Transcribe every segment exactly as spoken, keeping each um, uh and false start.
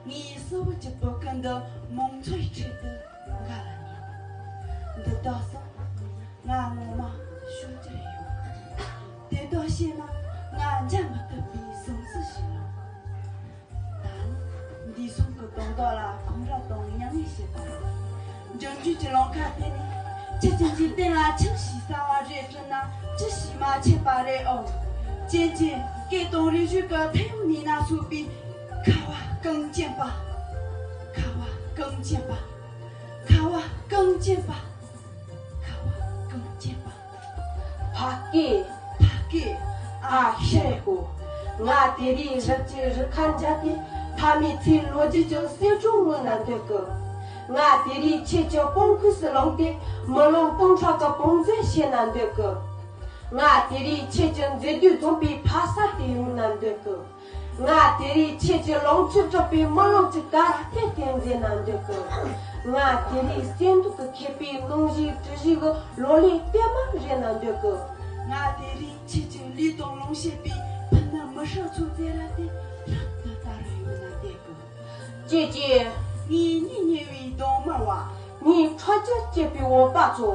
ངའི་སྲུ་བུ་གྱི་བུ་སྐུ་འདི་མང་ཚོགས་ཁྲོད་དུ་འགའ་ལ་ཉན། འདི་དག་སོགས་ང་ངོ་མ་ཤོད་རྒྱུ་རེད་ཡོད། དེ་དག་ཤེས་ན་ང་འཇལ་མི་ཐུབ་པའི་བསམ་ཚུལ་ཞིག་ཡོད། ད་ནི་འདས་སོང་གི་དོན་དག་ལ་ཁོང་ར་དང་མཉམ་ལས་བྱེད་པ་རེད། འབྱུང་འགྱུར་གྱི་ལམ་ཁ་དེ་ནས་ཁྱེད་ཀྱི་འཇིག་རྟེན་ལ་ཆི་ཞིག་གསང་བ་རེད་དྲིས་ན་ཅི་ཞིག་མ་ཆད་པ་རེད་ཨོ། ཅན་གྱི་སྐད་དང་རིག་གཞུང་གི་ཕན་ཡོན་ནས་ན་ཚུགས་པའི་ཁ་བ་གངས་ཅན་པ། ཁ་བ་གངས་ཅན་པ། ཁ་བ་གངས་ཅན་པ། ཁ་བ་གངས་ཅན་པ། ཕ་སྐད། ཕ་སྐད། ཨ་ཤེས་གོ། ང་དེ་རིང་རི་ཆུ་རི་ཁ་མཇལ་ཏེ་ཕ་མའི་ཚེ་ལོ་རྒྱུས་ཀྱི་གསེར་སྒྲོམ་མངོན་ན་འདོད་གི། ང་དེ་རིང་ཁྱེད་ཀྱི་དཔུང་ཁུག་སུ་ལངས་ཏེ་རྨི་ལམ་སྟོང་ཕྲག་གི་བང་མཛོད་བྱེད་ན་འདོད་གི། ང་དེ་རིང་ཁྱེད་ཀྱི་མཛེས་སྡུག་འཛོམས་པའི་ཕ་ས་དེ་ཡོང་ན་འདོད་གི། ང་དེ་རིང་ཁྱེད་ཀྱི་ལོངས་སྤྱོད་དྲག་པའི་རྨི་ལམ་གྱི་གར་སྟེགས་དེ་མཛེས་ན་འདོད་གི། ང་དེ་རིང་གསེར་མདོག་གི་མཁས་པའི་ནང་བཞིན་གྲུ་བཞི་གི་ལོ་ལེགས་པད་མ་རེད་ན་འདོད་གི། ང་དེ་རིང་ཁྱེད་ཀྱི་ལུས་དང་ལོངས་སྤྱོད་པའི་ཕུ་ནུ་མི་ཧྲག་ཚོ་ཙེ་ར་དེ་རབ་ཏུ་དར་ཡོད་ན་འདོད་གི། ཅེ་ཅེ། ངའི་གཉེན་ཉེ་བའི་གདོང་དམར་བ། ངའི་ཁྲག་རྒྱུད་སྐྱེས་པའི་འོད་པ་ཚོ།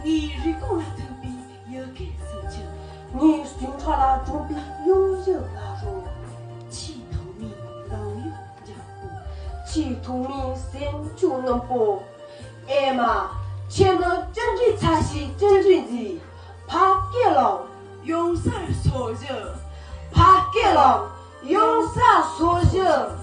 ངའི་རུས་ཁོག་ལ་ཐུག་པའི་ཡུལ་སྐད་སེམས་ཆུ། ངའི་སུན་ཁྲག་ལ་གྲོངས་པའི་ཡུམ་གཞི་ང་རོ། ཆེས་ཐོག་མའི་འདམ་གཡོག་རྒྱལ་པོ། ཆེས་ཐོག་མའི་སེམས་ཆུ་སྣུམ་པོ། ཨེ་མ། ཁྱེད་ནི་ཅི་འདྲའི་ཚ་ཞིང་ཅི་འདྲའི་མཛེས། ཕ་སྐད་ལ། ཡོང་སར་སོ་བཞི། ཕ་སྐད་ལ། ཡོང་སར་སོ་བཞི།